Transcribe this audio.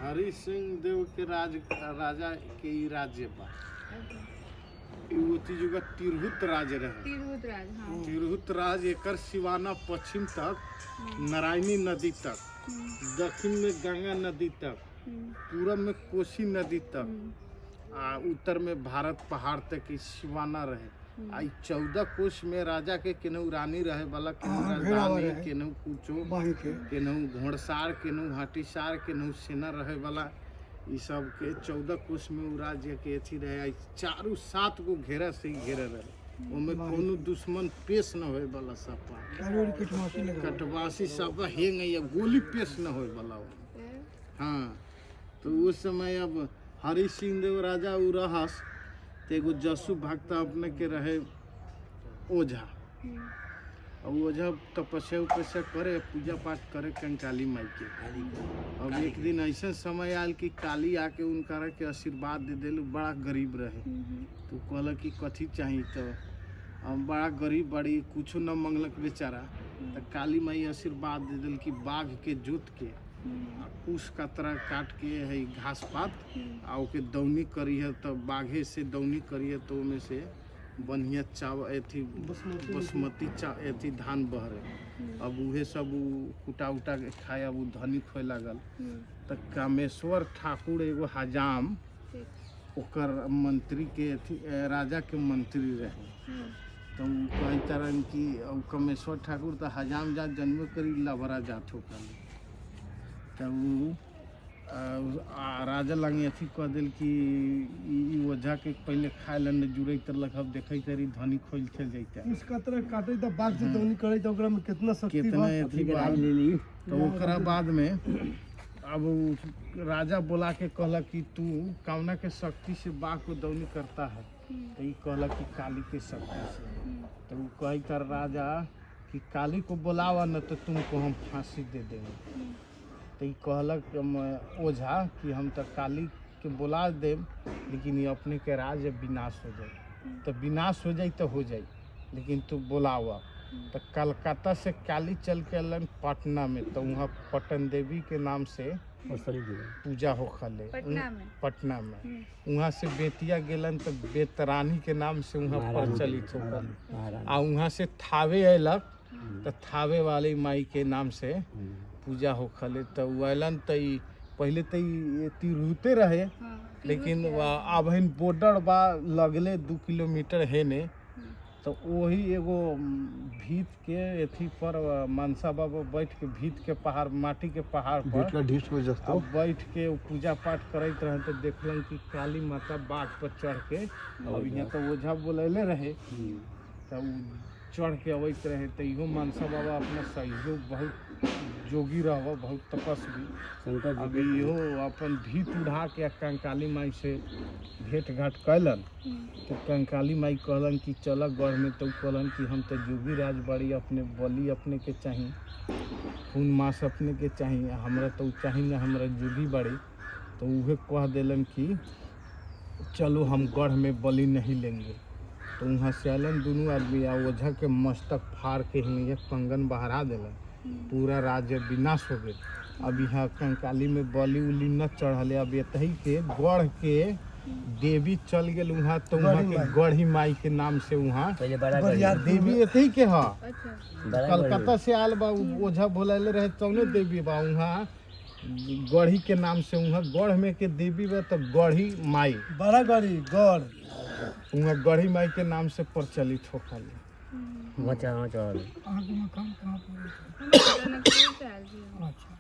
हरि सिंह देव के राज, राजा के ई राज्य बा। ई ओती जगह तिरहुत राज रहे। तिरहुत राज, हाँ। तिरहुत राज, एकर सिवाना पश्चिम तक नारायणी नदी तक, दक्षिण में गंगा नदी तक, पूरब में कोसी नदी तक आ उत्तर में भारत पहाड़ तक ई सिवाना रहे। आ ई 14 कोस में राजा के केनहू रानी रहे वाला, केनहू हाँ, घेरावा राजधानी, रहे। केनहू कुछो, बाही के केनहू घोड़सार, केनहू हाथीसार, केनहू सेना रहे वाला, ई सब के 14 कोस में उ राज्य के अथी रहे। आ ई चारू सात गो घेरा से ही घेरे रहे, ओमे कोनो दुश्मन पेश न होए वाला सपा। चारों ओर कटवासी लगा। कटवासी सब हेंग या गोली पेश न होए वाला हो। हाँ, तो उस समय अब हरि सिंह देव राजा उ रहस, तो एगो जसु भक्त अपने के रहे ओझा। और ओझा तपस्या उपस्या करे, पूजा पाठ करे कंकाली माई के। अब एक दिन ऐसा समय आयल कि काली आके उनकरा के आशीर्वाद दे दिल। बड़ा गरीब रहे, तो कहलक कि कथी चाही? तो हम बड़ा गरीब बड़ी, कुछो न मंगलक बेचारा। तो काली माई आशीर्वाद दे दिल कि बाघ के जोत के आ कुश कतरा काट के है घास पात आ ओके दौनी करी है, तो बाघे से दौनी करी है, तो ओमे से बढ़िया चावल अथी बासमती चा अथी धान बहरे। अब उहे सब उ कुटा उटा के खाए। अब उ धनिक होए लागल। तऽ कामेश्वर ठाकुर एगो हजाम ओकर मंत्री के अथी राजा के मंत्री रहे। तऽ उ कहैत रहन कि उ कामेश्वर ठाकुर तऽ हजाम जात जनबे करी, लबरा जात हो। तऽ उ आ राजा लग अथी कह देल कि ई ओझा के पहिले खाए ला नहि जुड़ैत रहलक, अब देखैत रही धनिक होइल चल जैता। उसका तरह काटे त बाघ से दौनी करे त ओकरा में कितना शक्ति कितना बा। अथी बा। तो ओकरा बाद में अब उ राजा बोला के कहलक कि तू कौना के शक्ति से बाघ को दौनी करता है? तो ई कहलक कि काली के शक्ति से। तो उ कही तर राजा कि काली को बोलावा, न तो तुमको हम फांसी दे देंगे। तो ई कहलक ओझा कि हम तो काली के बोला देब, लेकिन ये अपने के राज विनाश हो जाए। तो विनाश हो जाई तो हो जाई, लेकिन तू बोलावा। तो कलकत्ता से काली चल के अलन पटना में, तो वहाँ पटन देवी के नाम से पूजा होखले। पटना में? पटना में। वहाँ से बेतिया गेलन तो बेतरानी के नाम से वहाँ प्रचलित होखल। आ वहाँ से थावे अयलक तो थावे वाली माई के नाम से पूजा होखले। तो उ अयलन तो ई पहले तो ई तिरहुते रहे, लेकिन अब हन बॉर्डर बा लगले 2 किलोमीटर है ने, तो वही एगो भीत के अथी पर मनसा बाबा बैठ के भीत के पहाड़, माटी के पहाड़ पर अब बैठ के उ पूजा पाठ करैत रहे। तो देखलन कि काली माता बाघ पर चढ़ के, अब यहाँ तो ओझा बोलैले रहे, तो उ चढ़ के अबैत रहे। तो इहो मनसा बाबा अपना सहयोग बहुत जोगी रहब, बहुत तपस्वी। अब इहो अपन भीत उड़ा के आ कंकाली माई से भेंट घाट कैलन। तो कंकाली माई कहलन कि चल गढ़ में। तो उ कहलन कि हम तो जोगी राज बड़ी, अपने बलि अपने के चाही, खून मांस अपने के चाही, हमरा तो उ चाही ना, हमरा जोगी बड़ी। तो उहे कह देलन कि चलो, हम गढ़ में बलि नहीं लेंगे। तो वहाँ से अलन दुनू आदमी आ ओझा के मस्तक फाड़ के ही कंगन बहरा देलन। पूरा राज्य विनाश हो गए। अब यहाँ कंकाली में बलि उली न चढ़ले। अब एतही के गढ़ के देवी चल गेल वहाँ, तो वहाँ के गढ़ी माई के नाम से वहाँ देवी एतही के ह। कलकत्ता से आयल बा उ ओझा बोलैले रहे तौने देवी बा वहाँ गढ़ी के नाम से। वहाँ गढ़ में के देवी बा, तो गढ़ी माई। बड़ा गढ़ी गढ़। वहाँ गढ़ी माई के नाम से प्रचलित हो खाली। अहाँके मकान कहाँ पर? हम जनकपुर से आयल छी। अच्छा।